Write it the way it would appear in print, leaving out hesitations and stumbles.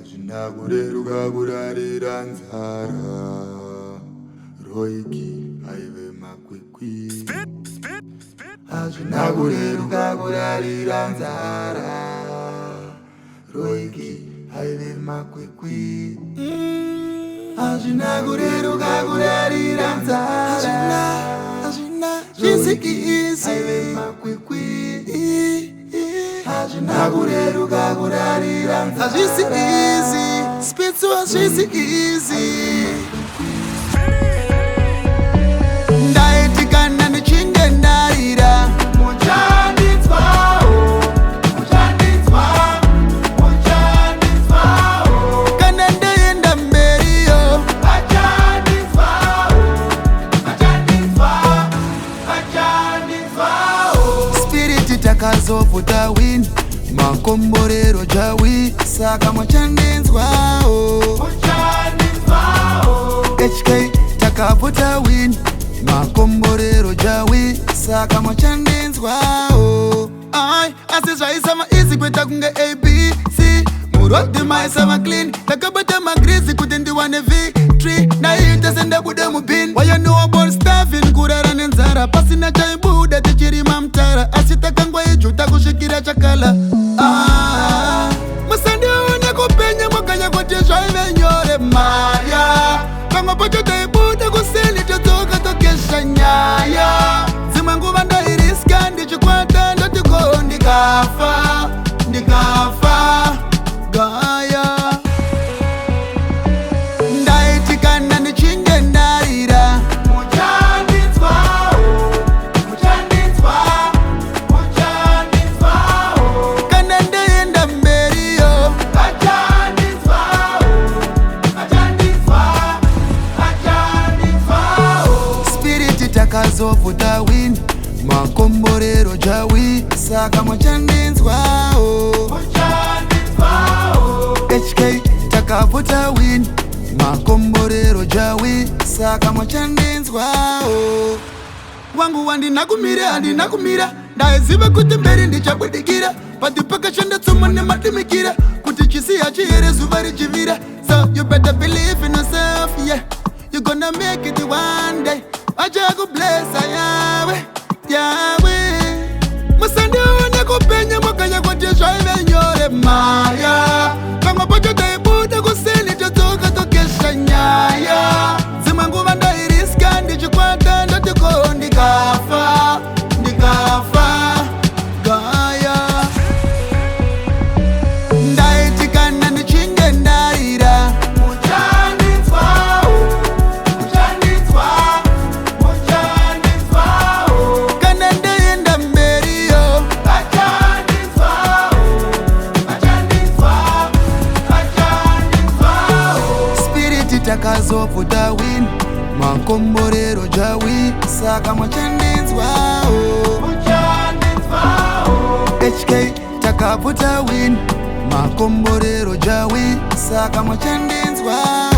Hazvina kureruka kurarira nzara. Roiki aive makwikwi. Hazvina kureruka kurarira nzara. Roiki aive makwikwi. Hazvina kureruka kurarira nzara. Hazvisi easy. Aive makwikwi. Hazvina kureruka kurarira nzara. Hazvisi easy. Spitsu, hazvisi easy. Ndaiti kana ndichinge ndarira, Muchandinzwawo, muchandinzwa, muchandinzwawo. Kana ndaenda mberiyo, Vachandinzwawo, vachandinzwa, vachandinzwawo. Spirit takazobvuta win, makomborero jawi, saka muchandinzwawo. Muchandinzwawo, HK takabvuta win, makomborero jawi, saka muchandinzwawo. Ai, asi zvaisava easy kuita kunge ABC. Muroad maisava clean, takabata magrizi kuti ndiwane V3, naita sendabuda mubin. Wayanowa starving, kurara nenzara, pasina chaibuda, tichirima mutara, asi takangwaijuta kusvikira chakala. Ah, musandione kupenya mwakanya kuti zvaive nyore maya. Pamwe pacho taibuda kuseni, todzoka tokesha nyaya. Dzimwe nguva ndairiska ndichikwata, ndotiko ndikafa, ndikafa gaya. Ndaiti kana ndichinge ndarira, muchandinzwawo, muchandinzwa, muchandinzwawo. Kana ndaenda mberiyo, Vachandinzwawo, vachandinzwa, vachandinzwawo. Spirit takazobvuta win, makomborero jawi, saka muchandinzwawo. Muchandinzwawo, HK takabvuta win, makomborero jawi, saka muchandinzwawo. Wangu wandina kumira, handina kumira. Ndaiziva kuti mberi ndichabudikira, pati pakashanda tsomo nemadimikira kuti chisi hachihere zuva richivira. So you better believe in yourself, yeah, you gonna make it one day. Vachakublessa yawe yawe. Musandione kupenya mwakanya kuti zvaive nyore maya. Pamwe pacho taibuda kuseni, todzoka tokesha nyaya. Dzimwe nguva ndairiska ndichikwata, ndotiko ndikafa, ndikafa gaya. Ndaiti kana ndichinge ndarira, muchandinzwawo, muchandinzwa, muchandinzwawo. Kana ndaenda mberiyo, Vachandinzwawo, vachandinzwa, vachandinzwawo. Spirit takazobvuta win, makomborero jawi, saka muchandinzwawo. Muchandinzwawo, HK takabvuta win, makomborero jawi, saka muchandinzwawo.